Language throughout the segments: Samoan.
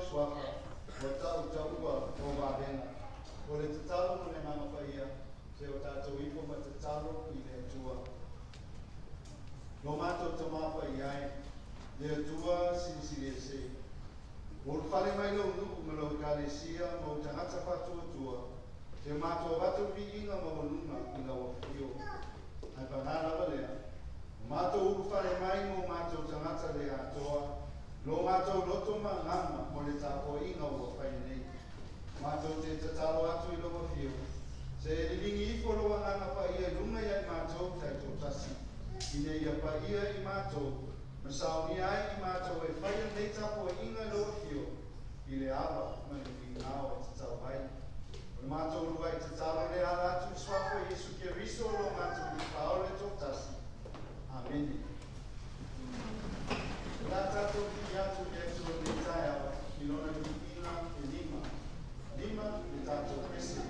lau suafa ua tautaua o vavega. O le tatalo ma le Agaga Paia, se o tatou ifo ma tatalo i le Atua. Lo matou Tama Paia e, le Atua Silisili Ese, ua ulufale mai lou nuu ma lau Ekalesia ma ou tagata faatuatua, se matou avatu le viiga maualuga i lau afio. Ae paga lava lea, ua matou ulufale mai ma o matou tagata le atoa, lo matou loto ma agaga mo le tapuaiga ua fai nei. Matou te tatalo atu i lou afio, se e liligi ifo lou Agaga Paia i luga ia i matou taitoatasi, ina ia paia i matou, ma saunia ai i matou e faia lenei tapuaiga i lou afio, i le ava ma le migao e tatau ai. O le matou uluai tatalo lea e ala atu i le suafa o Iesu Keriso lo matou Alii Faaola e toatasi. Amene. O le a tatou vivii atu i le Atua i lenei taeao i Lona viiga e lima. Lima le tatou pese.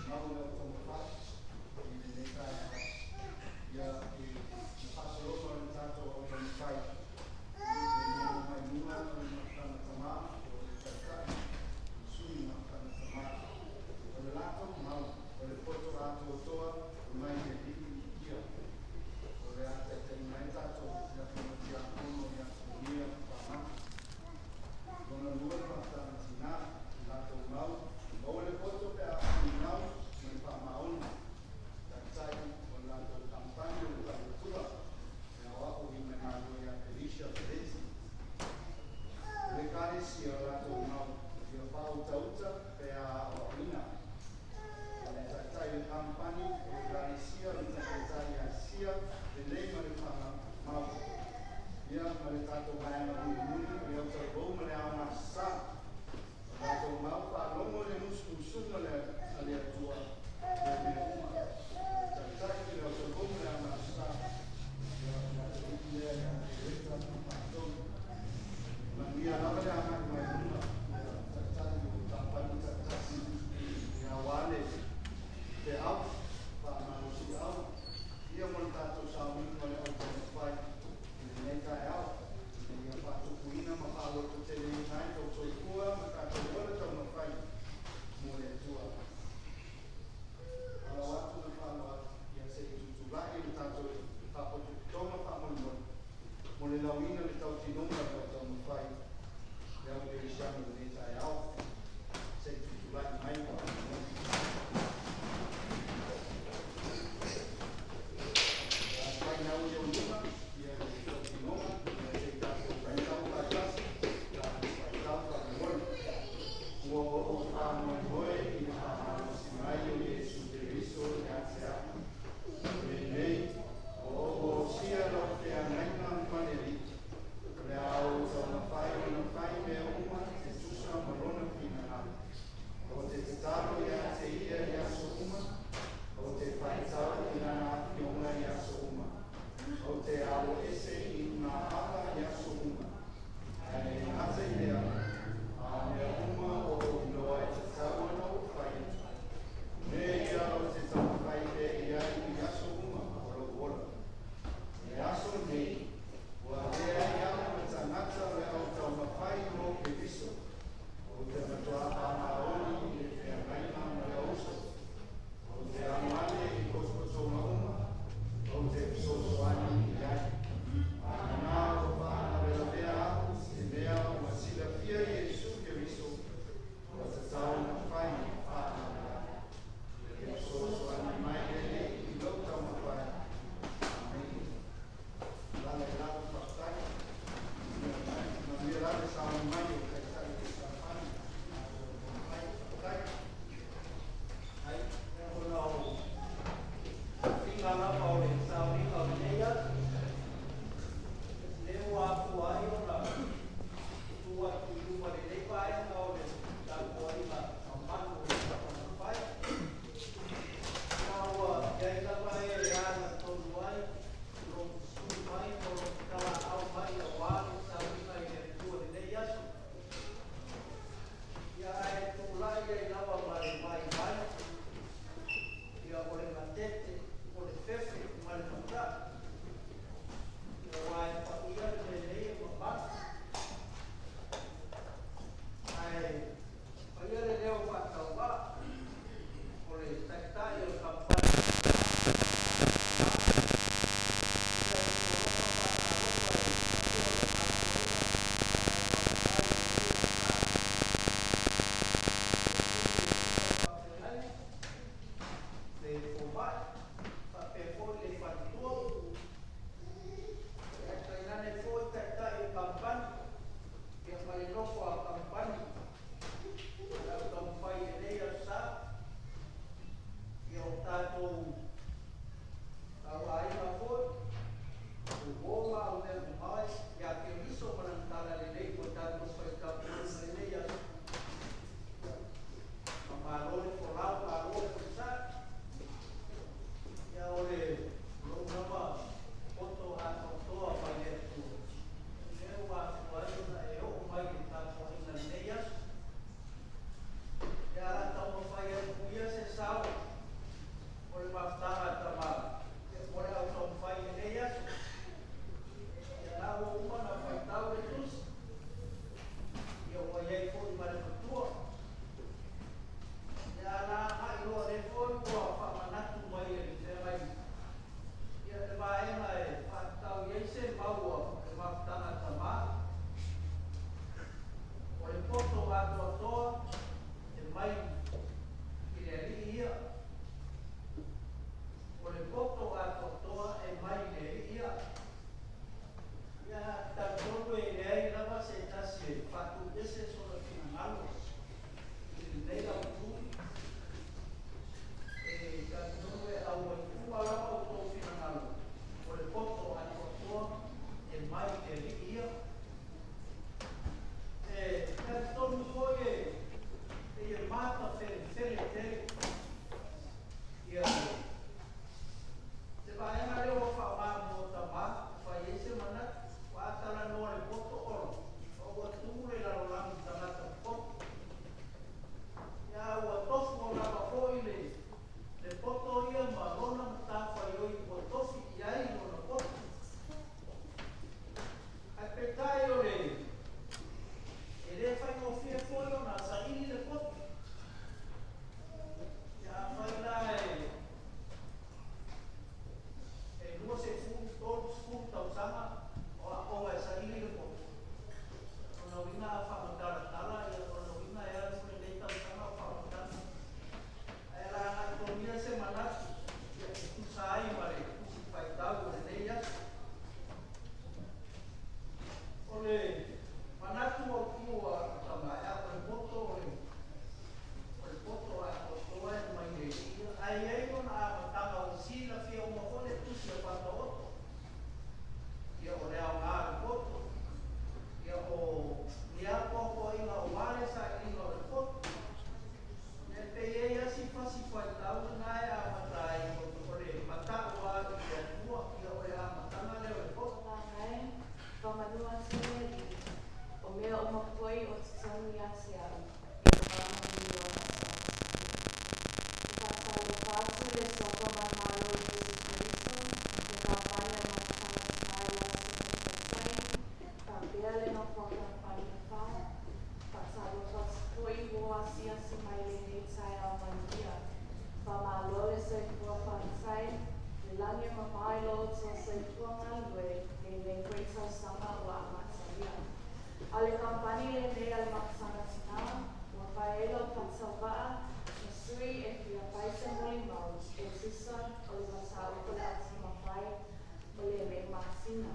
mau le au taumafai i lenei taeao. Ia, i le faasologa o le tatou au taumafai, e muamua mai luga o le mafutaga tamā, po o le taitai, o le sui mafutaga tamā. O le latou mau, o le poto atoatoa e mai le Alii viigia. O le a taitaiina ai tatou le Afioga i le Tiakono ia Tonia Pamata. Lona lua le mafutaga tinā, o latou mau, maua le poto pe a finau ma le faamaoni. Taitai o le latou kamupani o le tele tele ia se vaega lea ua faaaoga mo tamā e fai ai se manatu. Ua a talanoa i le poto Olo, ua tu le lalolagi i tagata popoto. Ia ua tofu lava foi le le poto ia ma lona matafaioi ua tofi i ai lona poto. Ae peitai o le e le faigofie foi ona saili le poto. Ia afai la e 20, 30 tausaga o aoga e saili le poto, lona uiga a faamatalatala, ia lona uiga e alu lenei tausaga o faamatala. Ae o le a agai tonu ia se manatu e tusa ai ma le Tusi Faitau o lenei aso. O le manatu autu a tamaea o le poto o le poto atoatoa e mai le Alii, ae i ai lona amataga ua silafia uma foi le tusi a Faataoto. Ia o le aoga o le poto, ia o ni apoapoaiga aua le sailiga o le poto. E pei e i ai si fasi faitau lena e amata ai o le matau lava i le Atua, ia o le amataga lea o le poto. Tamae, faamanu atu le Alii, o mea uma foi o totonu ia te au, ia faamanuia atu. E faatalofa atu i le Suafa Manumalo o Iesu Keriso, le kamupani a le Mafutaga Tina i la outou taitai, faapea le nofoa kamupani e fa. Faatalofa atu foi ua asiasi mai i lenei taeao manuia. Faamalo le soifua faafetai, le lagi e mama i lo outou soifua galulue i lenei foi tausaga ua amatalia. A o le kamupani lenei a le Mafutaga Tina, ua fai ai lau faatauvaa ma sui e fia fai se molimau e tusa o le mataupu o le a taumafai o lenei masina.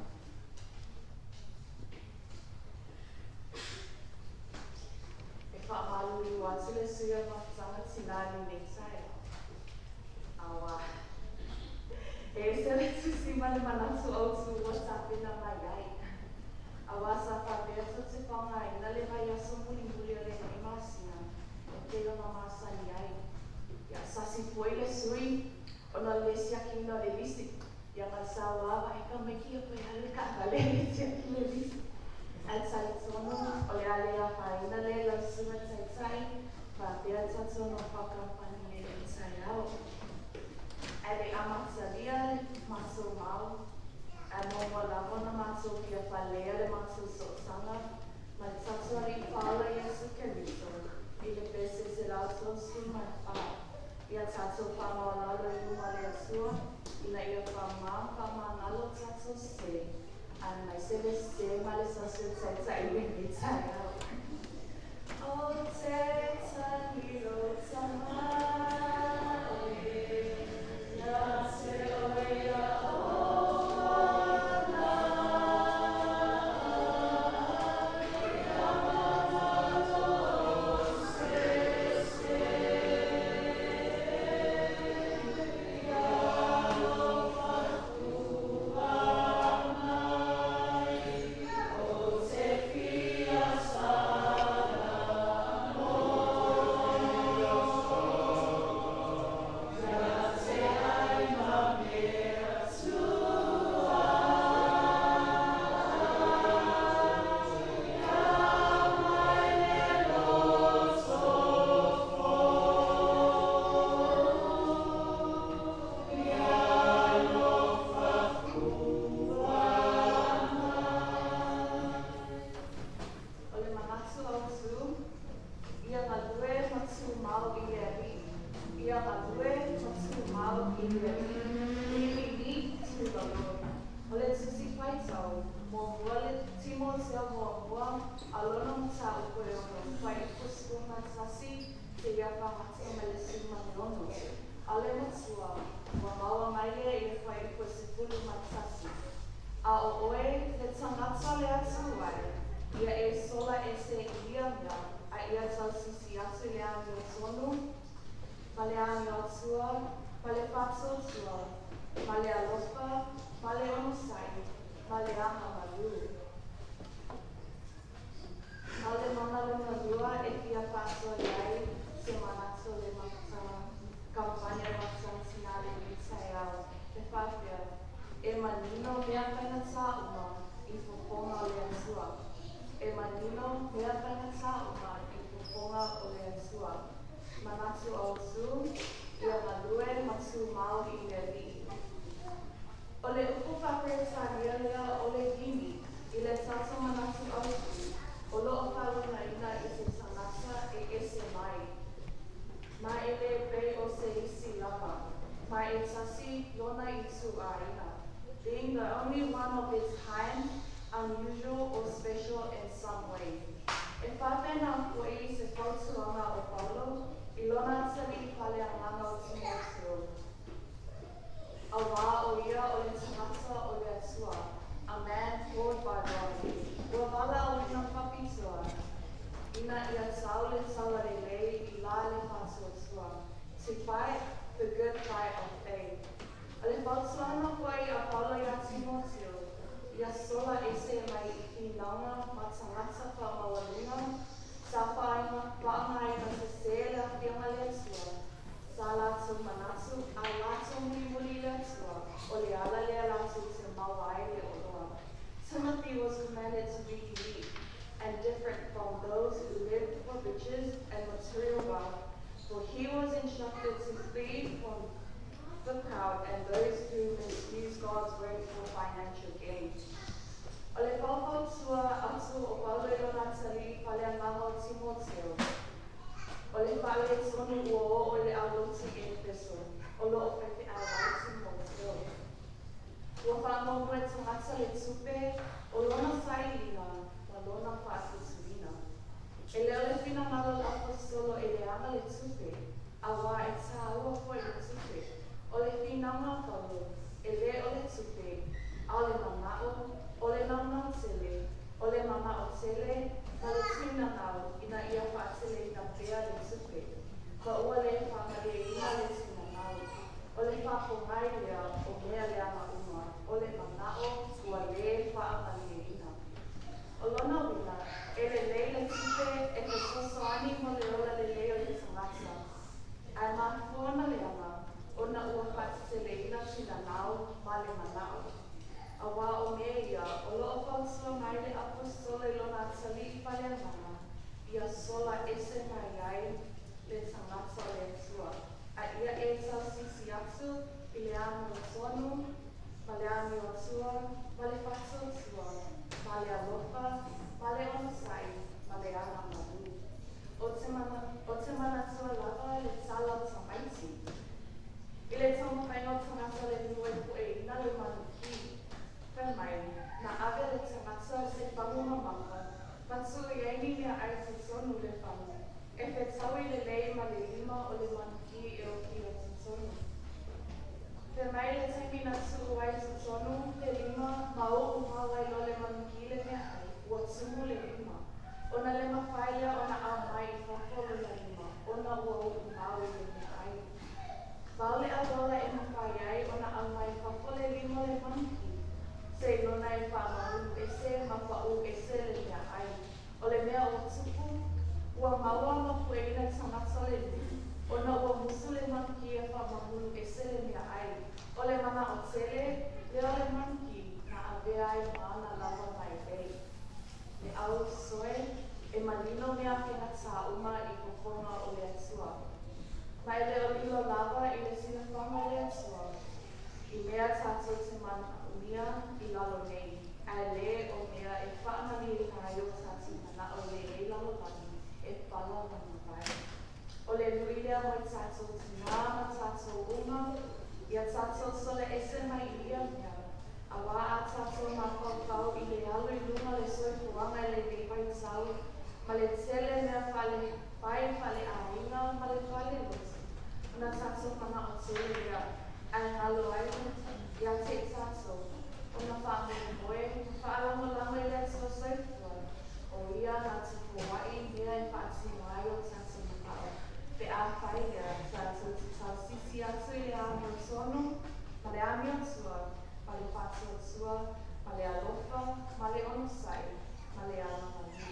E faamalulu atu le sui o le Mafutaga Tina i lenei taeao. Auā, e ese le tusi ma le manatu autu ua tapena mai ai. Auā sa faapea tou te faaaogaina le vaiaso mulimuli o lenei masina e pei ona masani ai. Ia, sasi foi le sui ona o le le siakiina o le lisi. Ia ma le saoa vaega mai kia koe alu le taavale e siaki le lisi. Ae talitonu o le a le afaina lea i lau susuga taitai faapea tatou nofoa kamupani i lenei taeao. Ae le i amatalia le matou mau, ae muamua lava ona matou fia falea le matou sootaga ma le tatou Alii Faaola Iesu Keriso i le pese 134. Ia tatou faamaualalo i luma o le Atua ina ia faamā ma faamagalo tatou sese, aemaise le sese ma le sasi o le Taitai i lenei taeao. Ou te tagi lou Tama e, ia te oe ia O le manatu autu, ia galue ma tumau i le Alii. Ia galue ma tumau i le Alii. We need to the Lord. O le Tusi Faitau, muamua le Timoteo muamua a lona mataupu e ono, fuaiupu 11 seia faagata mai le 16. A o le matua, ua maua mai lea i le fuaiupu e 11. A o oe, le tagata le Atua e, ia e sola ese i ia mea, a ia tausisi atu i le amiotonu, ma le amiotua, ma le faatuatua, ma le alofa, ma le onosai, ma le agamalu. A o le mana lona lua e fia faasoa i ai se manatu o le se isi lava, ma e tasi lona ituaiga, being the only one of its kind, unusual or special in some way. E faapena foʻi se fautuaga o Paulo i lona atalii faaleagaga o Timoteo, auā o ia o le tagata o le Atua, a man called by God, ua valaauina faapitoa, ina ia tau le taua lelei i la le faatuatua, to fight the good fight of faith. O le fautuaga foʻi a Paulo iā Timoteo, ia sola ese mai i finauga ma tagata faamaualuga, sa faaaogaina sesē le Afioga i le Atua, sa latou manatu a latou mulimuli i le Atua, o le ala lea latou te maua ai le oloa. Timothy was commanded to be unique and different from those who lived for riches and material wealth, for he was instructed to flee from the crowd and those who misuse God's word for financial gain. O le faufautua atu o Paulo i lona atalii faaleagaga o Timoteo, o le faaletonu ua oo i le aulotu i Efeso, o lo o faifeau ai Timoteo. Ua faamuamua e tagata le tupe, o lona sailiga ma lona faatutuina. E le o le finagalo o le aposetolo e leaga le tupe, auā e tāua foi le tupe. O le finauga a Paulo, e le o le tupe, a o le manao, o le launautele, o le manao tele ma le tuinanau ina ia faateleina pea le tupe, ma ua le faamalieina le tuinanau. O le faapogai lea o mea leaga uma, o le manao ua le faamalieina. O lona uiga, e lelei le tupe e fesoasoani mo le ola lelei o le tagata, ae mafua ona leaga ona ua faateteleina tuinanau ma le manao. Auā o mea ia o lo o fautua mai le aposetolo i lona atalii faaleagaga, ia sola ese mai ai le tagata o le Atua, a ia e tausisi atu i le amiotonu ma le amiotua ma le faatuatua ma le alofa ma le onosai ma le aga malū. Ou te ou te manatua lava le tala o tamaiti. I le taumafaiga o tagata o le nuu e pueina le manukī, fai mai, na ave le tagata se fagu mamafa, ma tuu i ai ni meaai totonu le fagu, e fetaui lelei ma le lima o le manukī e oki ai totonu. Fai mai le taimi na tuu ai totonu le lima ma oʻu mau ai loa le manukī le meaai, ua tumu le lima. Ona le mafai lea ona aumai i fafo lona lima, ona ua uʻu mau i le meaai. Pau le auala e mafai ai ona aumai i fafo le lima o le manukī, seiloga e faamamulu ese ma paʻū ese le meaai. O le mea ua tupu, ua maua ma pueina e tagata o le nuu, ona ua musu le manukī e faamamulu ese le meaai. O le manaʻo tele lea o le manukī na avea ai ma ana lava mailei. Le au soe, e manino mea faigata uma i fofoga o le Atua. Ma e le o lilo lava i le silafaga o le Atua, i mea tatou te manaomia i lalo nei, ae le o mea e faamalieina ai o tatou manao i lenei lalolagi e pala ma mavae. O le lui lea mo i tatou tinā ma tatou uma, ia tatou sola ese mai i ia mea, auā a tatou mafaufau i le alu i luga o le soifuaga i lenei vaitau, ma le tele mea fale fai faleaiga ma le falelotu, ona tatou manao tele lea, ae galo ai ia te i tatou, ona faamoemoe ma faalagolago i le Atua soifua, o ia na te foai i mea e faatino ai o tatou manao, pe afai lea tatou te tausisi atu i le amiotonu ma le amiotua ma le faatuatua ma le alofa ma le onosai ma le aga malū.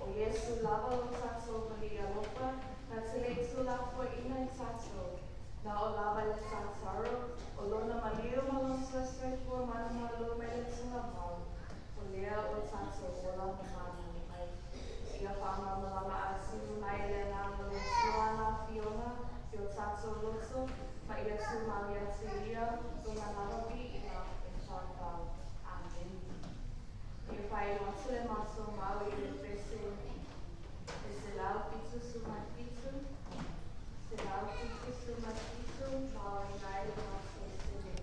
O Iesu lava lo tatou Alii alofa na te le i tuulafoaiina i tatou, na o lava i le sataro o lona maliu ma lona soisoifua malumalu mai le tugamau, o lea ua tatou ola ma mānalu ai. Ia faamalamalama atu mai le Agaga o le Atua ana Afioga i o tatou loto, ma ia tumau ia te ia lona lava viiga e faavavau. Amene. Ia faailoa atu le matou mau i le pese e 177. Matiso ma oina ai le maselesele.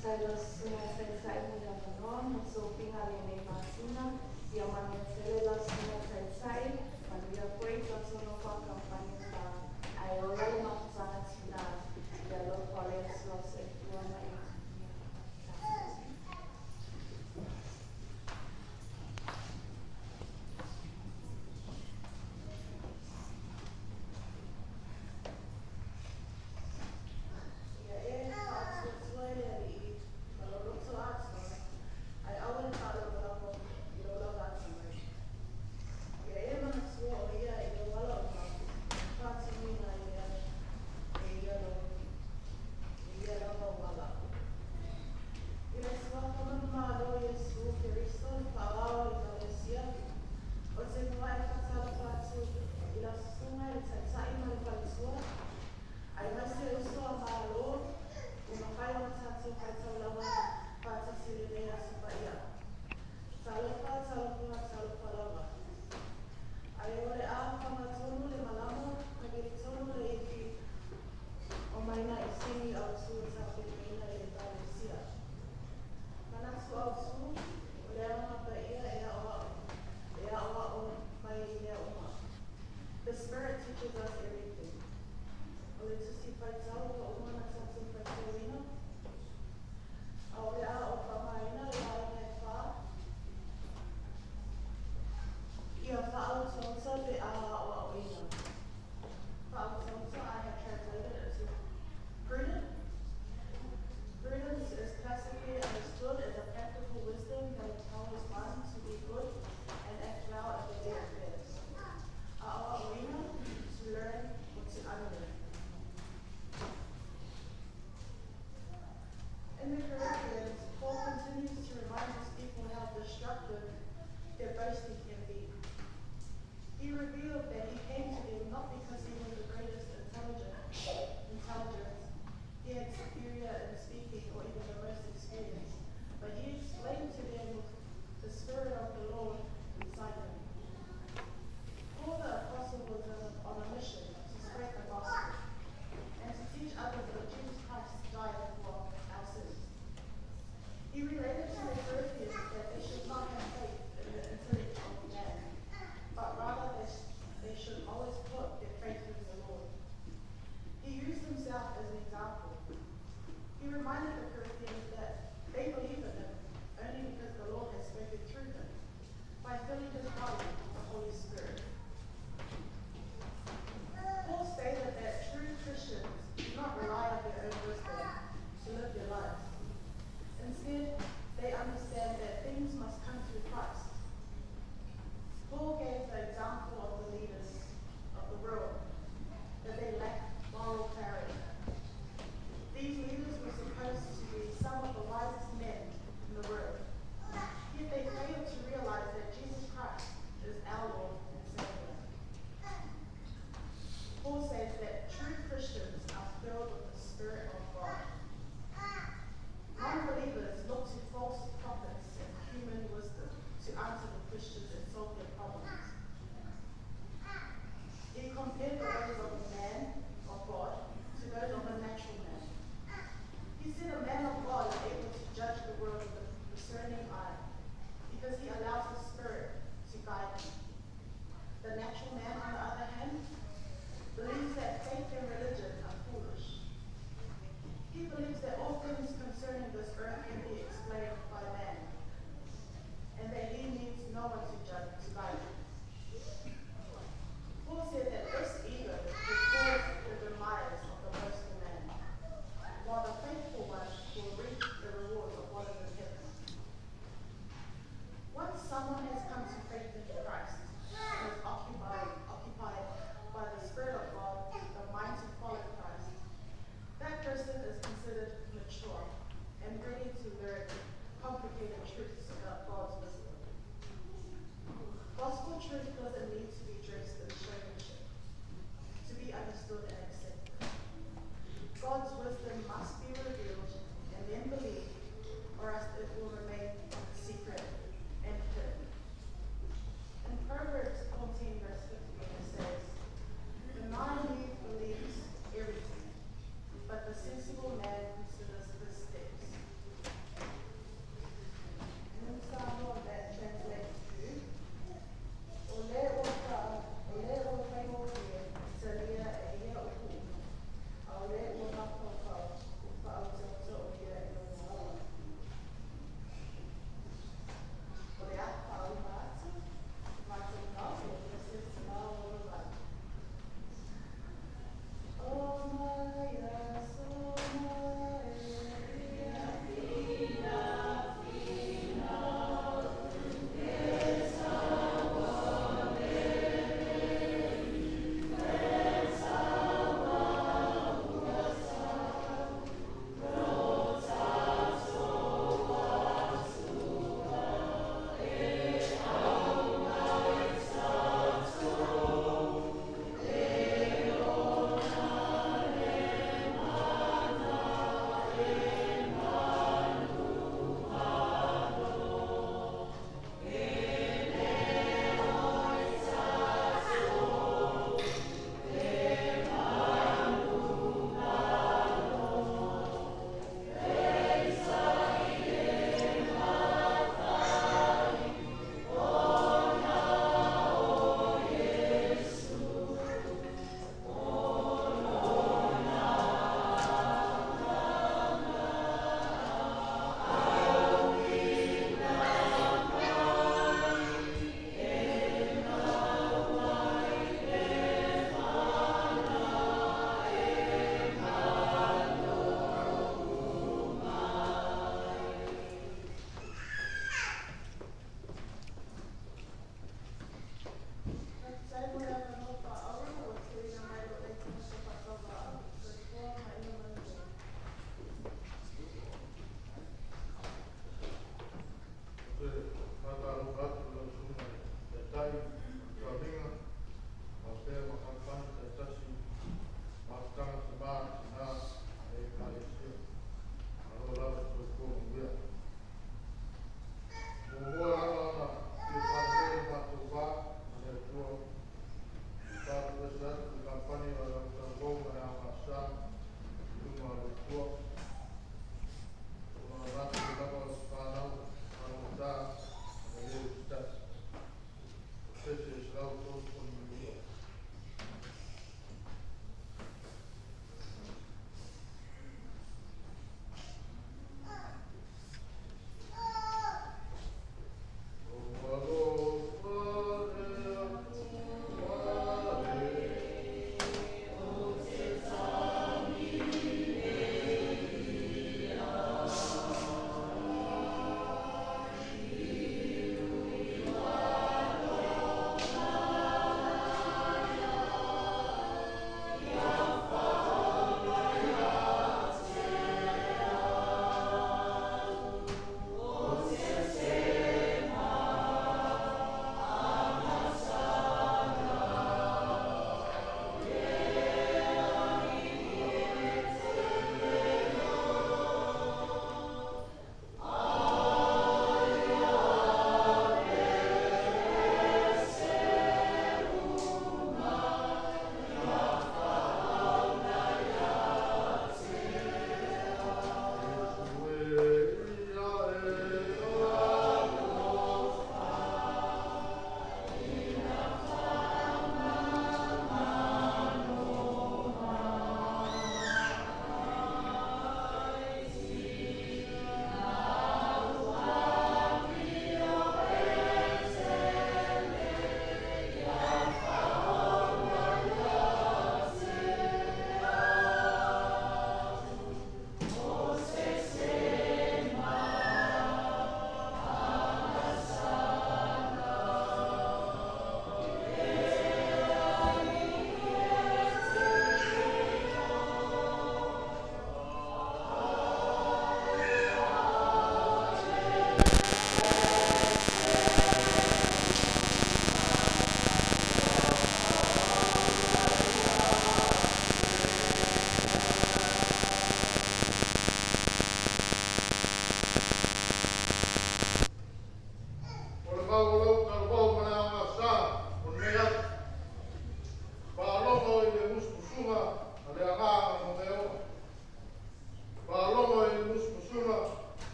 Sai lau susuga taitai mo le avanoa mo tofiga lenei masina. Ia manuia tele lau susuga taitai, manuia foi tatou nofo a kamupani e fa, ae ola le mafutaga tinā. Ia alofa o le Atua soifua ma ia manuia. Ia e faatuatua i le Alii ma lou loto atoa, ae aua le faalagolago i lou lava atamai. Ia e manatua o ia i lou ala uma, ona faatonuina ai lea e ia lava ou ala. I le suafa manumalo o Iesu Keriso le Faaoao o le Ekalesia, ou te muai faatalofa atu i lau susuga i le Taitai ma le faletua, aemaise uso a Malo ua mafai ona tatou faitaulaga faatasi i lenei aso paia. Talofa, talofa, talofa lava. Ae o le a fagatonu le malama, fagelitonu le ifi o maina i sini autū tapenaina e le Ekalesia. Manatu autū, o le Agaga Paia e aʻoaʻo mai i mea uma. The Spirit teaches us everything. O le tusi faitau ua uma ona tatou faitauina, a o le a ou faaaogaina le vaega e fa, ia faautauta pe a aʻoaʻoina. Faautauta, I have translated it to prudent. Prudence is classically understood as a practical wisdom that empowers one to be good and act well in everyday affairs. Aʻoaʻoina, to learn or to unlearn. In the Corinthians, Paul continues to remind his people how destructive their boasting can be. He revealed that he came to them not because he was the greatest intelligence, he had superior in speaking or even the most experience, but he explained to them with the Spirit of the Lord inside him. Paul the Apostle was on a mission to spread the gospel and to teach others that Jesus Christ died for our sins. Instead, they understand that things must come through Christ. Paul gave the example of the leaders of the world, that they lack moral clarity. These leaders were supposed to be some of the wisest men in the world. Yet they failed to realize that Jesus Christ is our Lord and Savior. Paul says that true Christians are filled with the Spirit of God. Non-believers look to false prophets and human wisdom to answer the questions and solve their problems. He compared the ways of a man of God to those of a natural man. He said a man of God is able to judge the world with a discerning eye because he allows the Spirit to guide him. The natural man, on the other hand, believes that faith and religion are foolish. He believes that all things concerning this earth can be explained by man, and that he needs no one to judge, to guide him. Paul said that this ego will cause the demise of the boastful man, while the faithful one will reap the rewards of what is in heaven. Once someone has come to faith in Christ and is occupied by the Spirit of God, the mind to follow Christ, that person is considered mature and ready to learn complicated truths about God's wisdom. Gospel truth doesn't need to be dressed in showmanship to be understood and accepted. God's wisdom must be revealed and then believed, or else it will remain secret and hidden. In Proverbs 14, verse 15, it says, "The naive believes everything, but the sensible man considers his steps."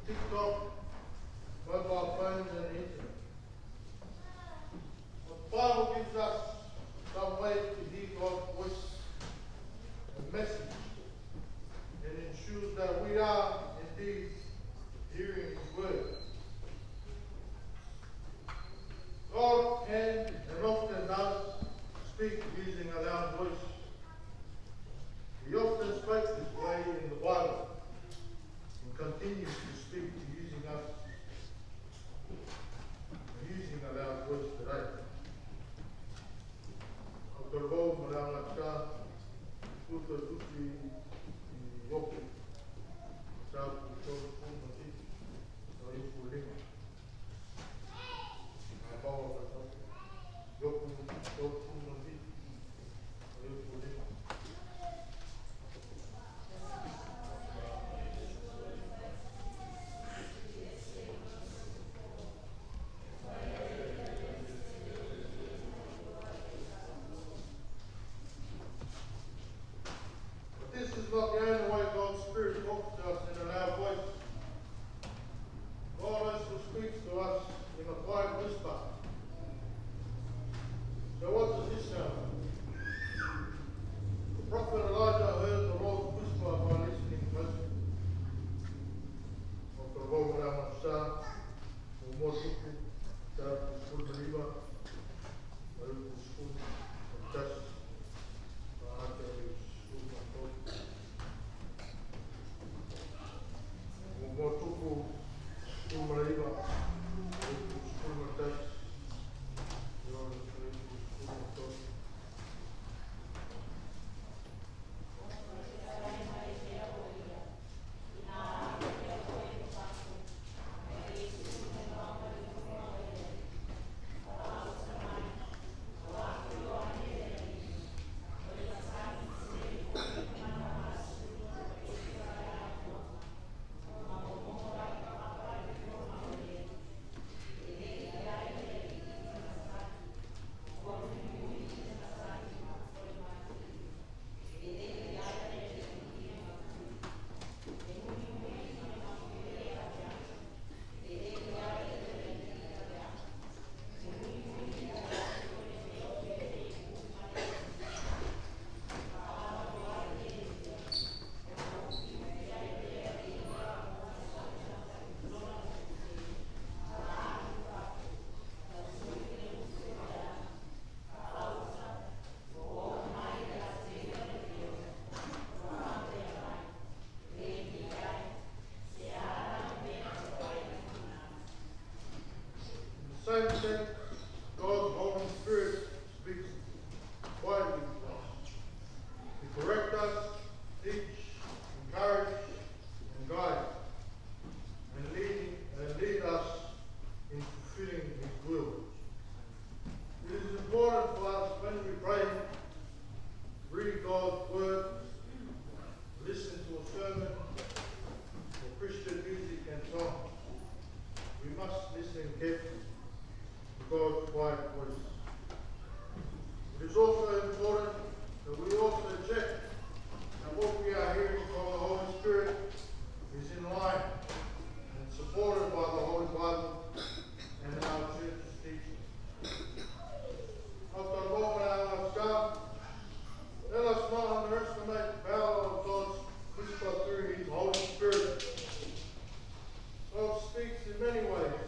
TikTok, mobile phones and the internet. But the Bible gives us some way to hear God's voice and message and ensures that we are indeed hearing His word. God can and often does speak using a loud voice. He often spoke this way in the Bible and continues to speak using us, using a loud voice today. Aotearoa malaga puta tusi i oku sa ku tolu ma fitu o ipu lima. A pawa ka tau. Yoku tolu ma fitu o ipu lima. But this is not the only way God's Spirit talks to us in a loud voice. God also speaks to us in a quiet whisper. So what does this sound like? The prophet Elijah heard the Lord's whisper by listening closely. O te rōmara sa, o mōtuku, tā pulmaliva, o uku skul, o tas, a ate o skul ma tō. O mōtuku, pulmaliva, o uku skul ma tas, o uku skul ma tō. In the same sense, God's Holy Spirit speaks quietly to us. To correct us, teach, encourage, and guide, and lead us in fulfilling His will. It is important for us when we pray, read God's word, listen to a sermon, or Christian music and songs. We must listen carefully to God's quiet voice. It is also important that we also check that what we are hearing from the Holy Spirit is in line and supported by the Holy Bible and our church's teaching. Let us not underestimate the power of God's whisper through His Holy Spirit. God speaks in many ways.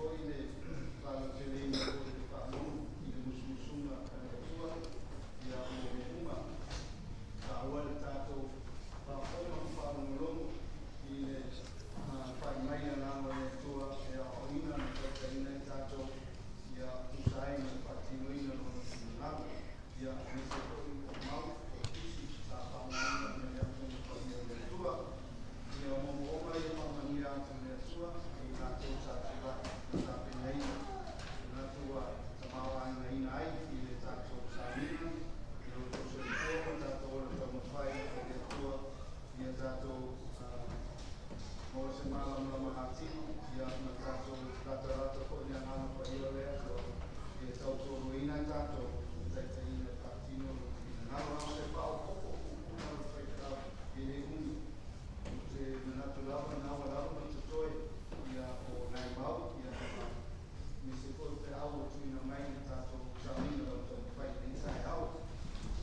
foi le faalauteleina foi le faalogo i le musumusuga a le Atua ia mo mea uma. Taua le tatou faafofoga ma faalogologo i le fai mai agaga o le Atua e aoaoina ma taitaiina ai tatou ia tusa ai ma le faatinoina o lona finagalo. Ia aemaise foi o mau o tusi sa faaaogaina ina ia Afioga Paia o le Atua. Ia o moomooga ia faamanuia atu e le Atua i latou sa tulai ma tapenaina manatu ua tamaoaigaina ai i le tatou sauniga i lo outou soifua ma tatou ola taumafai e le Atua ia tatou maua se malamalama atili ia ma tatou latalata foi le agaga paia o le Atua ia tautualuaina ai tatou ma taitaiina e faatino lona finagalo. A o se faaopoopo puupuu ma le faitau e le umi. Ou te manatu lava na ua lava ma totoe ia o nai mau ia ma nisi foi feau ua tuuina mai i le tatou sauniga o le taumafai i lenei taeao.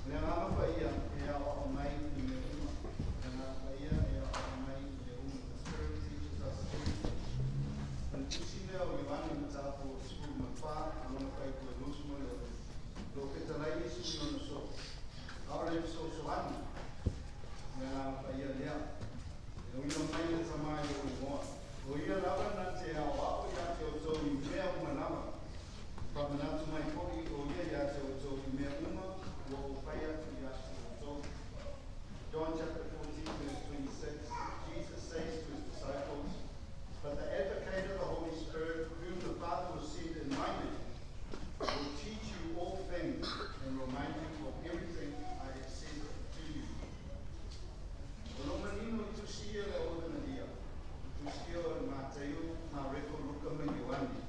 O le agaga paia e aoao mai i mea uma. O le agaga paia e aoao mai i mea uma. The Spirit teaches us everything. O le tusi lea o Ioane Mataupu 14, a lona faaitu e 26, lo fetalai Iesu i lona soo, a o le fesoasoani, o le agaga paia lea. E uiga mai le Tama i lou igoa. O ia lava na te aoao iā te outou i mea uma lava. Faamanatu mai foi o ia iā te outou i mea uma ua ou fai atu iā te outou. John chapter 14 verse 26, Jesus says to his disciples, But the advocate of the Holy Spirit, whom the Father will send in my name, will teach you all things and remind you of everything I have said to you. O lo o manino i tusi ia le Auaunalia, i tusi ia o Mataio, Mareko, Luka ma Ioane.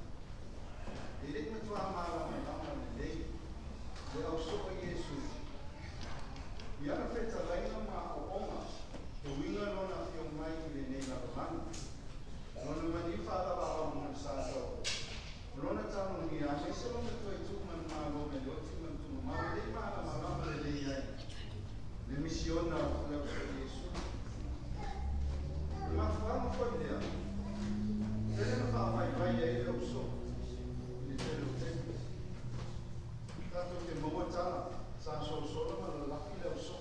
E le i matua malamalama lelei le au soo o Iesu i ana fetalaiga ma aoaoga e uiga lona afio mai i lenei lalolagi, lona maliu faalavalava sa tau, o lona talogia aemaise lona toe tuu manumalo mai le oti ma le tuugamau e le i malamalama lelei ai le misiona o le au soo Iesu. O le mafuaaga foi lea, tele na faavaivai ai le au soo i le tele o taimi. Tatou te maua tala sa sosola ma lalafi le au soo.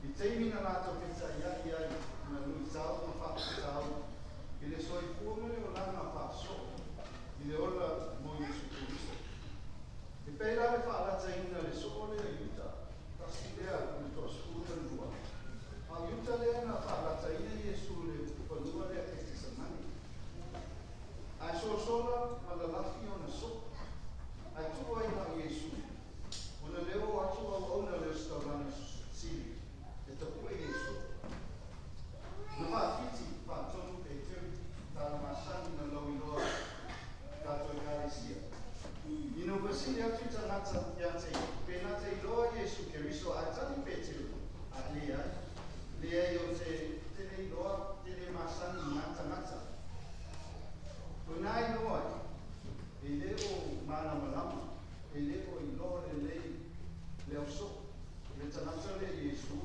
I taimi na latou fetaiai ai na luitau ma faafitauli i le soifua ma le olaga faasoo i le ola mo Iesu Keriso. E pei la le faalataina le soo lea i uta, tasi lea i le toasefulu ma le lua. A o Iuta lea na faalataina Iesu i le fanua lea Ketesamane. Ae sosola ma lalafi ona soo, ae tuu ai na o Iesu, ona le oo atu auauna le ositaulaga sili e tapue Iesu. Na faafiti faatonu Peteru, tala masani na lauiloa tatou Ekalesia. Ina ua fesili atu tagata ia te ia, pe na te iloa Iesu Keriso, ae tali Peteru, a leai, leai o te te le iloa, te le masani i na tagata. O ina iloa ai, e le o malamalama, e le o iloa lelei le au soo, le tagata lea Iesu,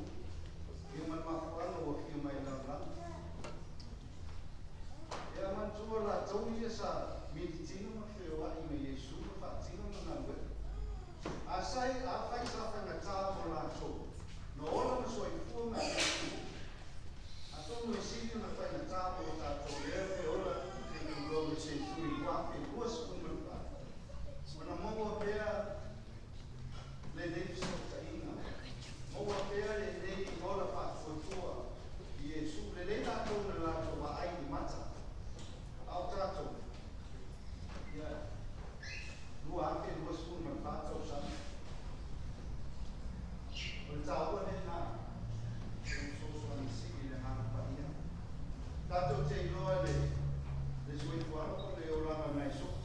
ia ma le mafuaaga ua afio mai i lalolagi. E manatua latou ia sa militino ma feoai ma Iesu ma faatino ana galuega. A sai, afai sa faigata mo latou, na ola ma soifua ma Iesu, atonu e sili ona faigata mo tatou lea e ola i le tulou le seneturi 2024, ona maua pea lenei fesootaiga, maua pea lenei ola faatuatua i Iesu, lelei latou na latou vaai i mata, a o tatou, ia, 2024 tausaga. O le taua lena o le fesoasoani sili i le Agaga Paia. Tatou te iloa le soifuaga po o le olaga nai soo.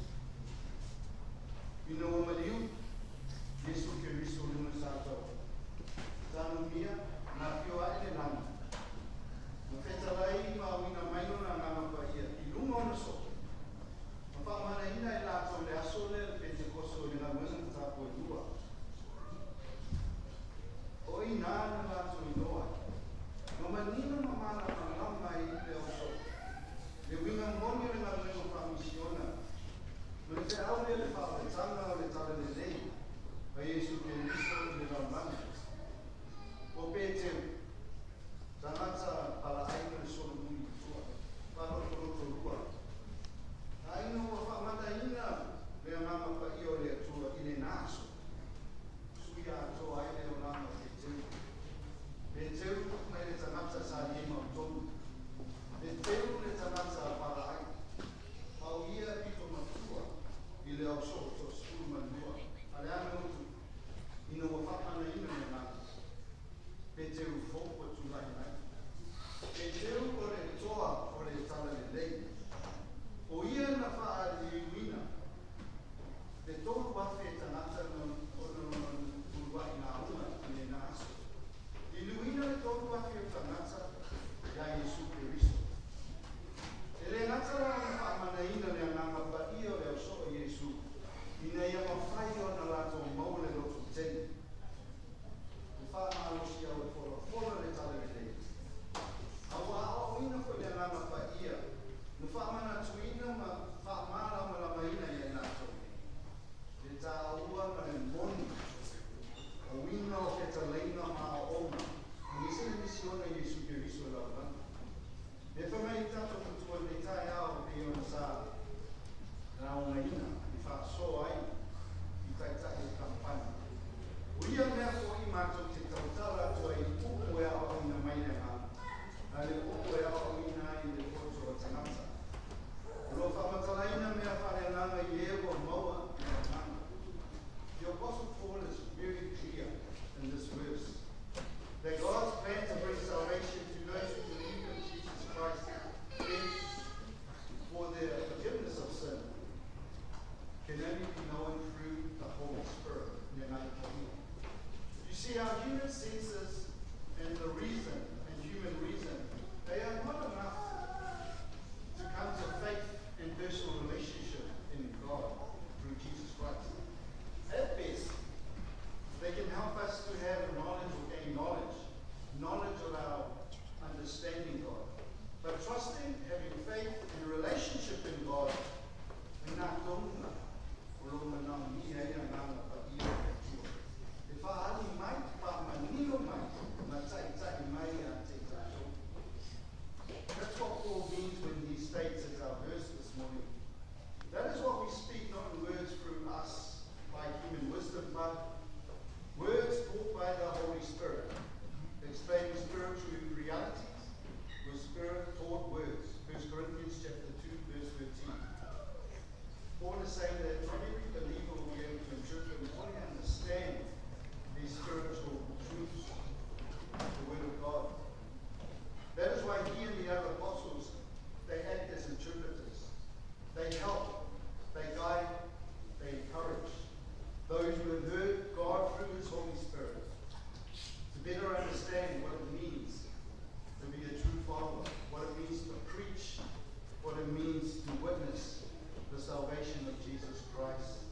Christ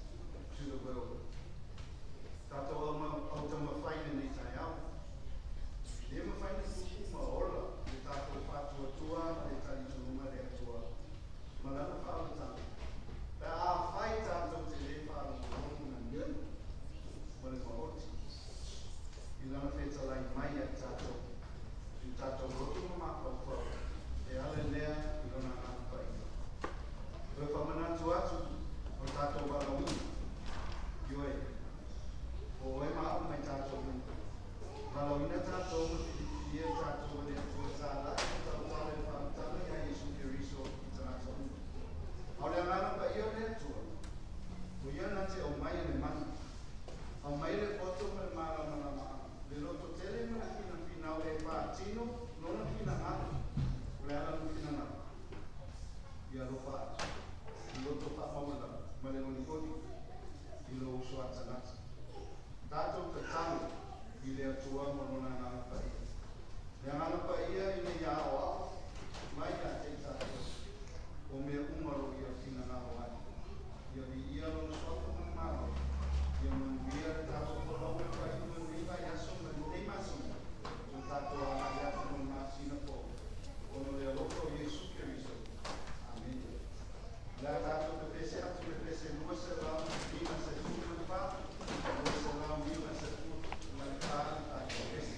to the world. Tatou au taumafai i lenei taeao. E le mafai ona tupu ma ola le tatou faatuatua ma le talitonuga i le Atua ma Lana faaolataga, pe afai tatou te le faalogologo manino ma le maoti i Lana fetalai mai ia i tatou, i o tatou loto ma mafaufau e ala lea i Lona Agaga Paia. Toe faamanatu atu o le tatou valaauina, ioe, o oe ma au ma i tatou uma. Valaauina tatou ma filifilia i tatou e le Atua talai ma tautala i le faamatala ia Iesu Keriso i tagata uma. A o le Agaga Paia o le Atua, o Ia na te aumaia le mana, aumaia le poto ma le malamalamaaga, le lototele ma le finafinau e faatino Lona finagalo. O le a Lona finagalo? Ia alofa atu, i loto faamaualalo ma le olioli i lou uso a tagata. Tatou tatalo i le Atua ma Lona Agaga Paia. Le Agaga Paia ina ia aoao mai ia te i tatou o mea uma o lo o Ia finagalo ai. Ia viia Lona suafa ma le Malo. Ia manuia le tatou folauga i le faaiuga o lenei vaiaso ma lenei masina o le tatou agai atu mo le masina fou ona o le alofa o Iesu Keriso. Amene. O le a tatou pepese atu i le pese 254, 254 le tatou pese.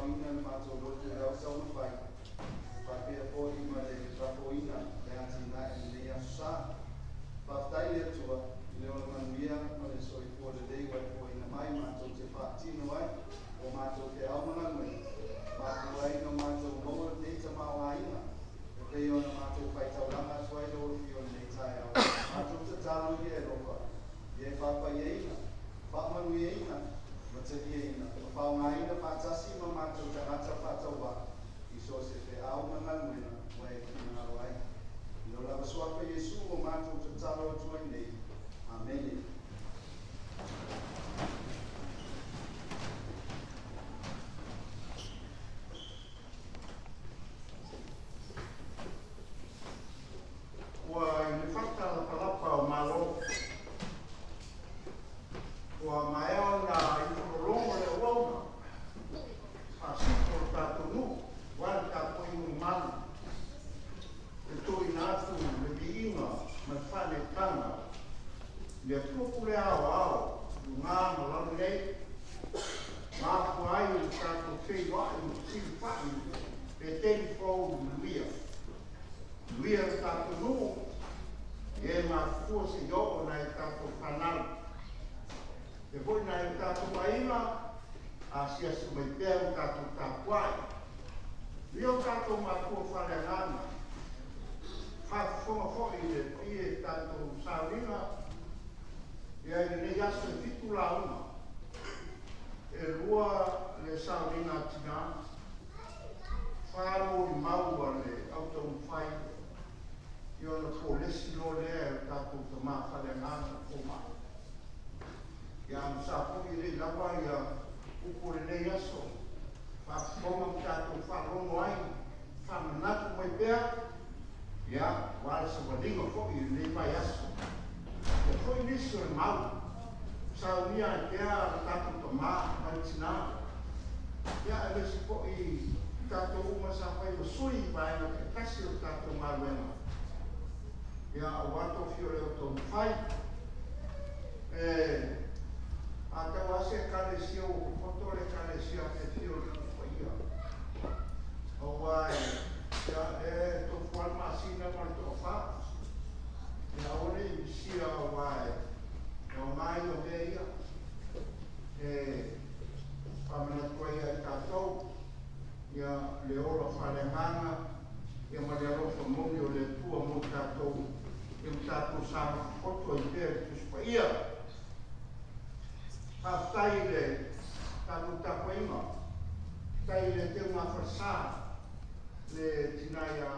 faaogaina le matou lotu i lau taumafai, faapea foi ma le lafoina le atinae i lenei Aso Sa. Faafetai i le Atua i le ola manuia ma le soifua lelei ua e foaiina mai matou te faatino ai o matou feau ma galuega, mafua ai ona matou maua lenei tamaoaiga e pei ona matou faitaulaga atu ai lau Afio i lenei taeao. Matou tatalo i e alofa, ia e faapaiaina, faamanuiaina ma taliaina ma faaaogaina faatasi ma matou tagata faatauvaa i so o se feau ma galuega ua e finagalo ai. I lou lava suafa Iesu ua matou tatalo atu ai nei. Amene. Ua i le fata lapalapa o Malo. Ua maea ona ifolologo le auauna faasifo o le tatou nuu aua le tapuaiga mamalu e tuuina atu le viiga ma le faaneetaga i le Atua Pule Aoao i luga ma lalo nei, mafua ai le tatou feiloai ma fesilafai Peteli fou i le manuia. Manuia le tatou nuu, i e mafufua seia oo nai a tatou fanau. E foi nai o tatou aiga, asiasi mai pea ma tatou tapuai. Ia o tatou matua faaleagaga, faafofoga foi i le paia i tatou sauniga, ia i lenei aso e 7 lauga, e 2 le sauniga a tina, 4 molimau a le au taumafai, ia ona polesi loa lea e o tatou tama faaleagaga fomai. Ia a sa foi e le i lava ia upu o lenei aso, faafofoga ma tatou faalogo ai, faamanatu mai pea, ia, aua le savaliga foi i lenei vaiaso. Ia foi nisi o le mau, saunia ai pea le tatou tama ma le tina, ia aemaise foi tatou uma sa fai ma sui i vaega taitasi o le tatou galuega, ia aua tofia o le au taumafai. E a tau lava se Ekalesia ua popoto le Ekalesia a Te Whio i le Tusi Paia. Aua e, ia, e tofu lava le masina ma le toafa. Ia aua ne i misia aua e aoga ia o mea ia. E faamanatu ai ia i tatou, ia le ola faaleagaga, ia ma le alofa moni o le Atua mo i tatou, ia ma tatou saga popoto ai pea i le Tusi Paia. Faafetai i le tatou tapuaiga, faafetai i le teuga falesa, le tina ia.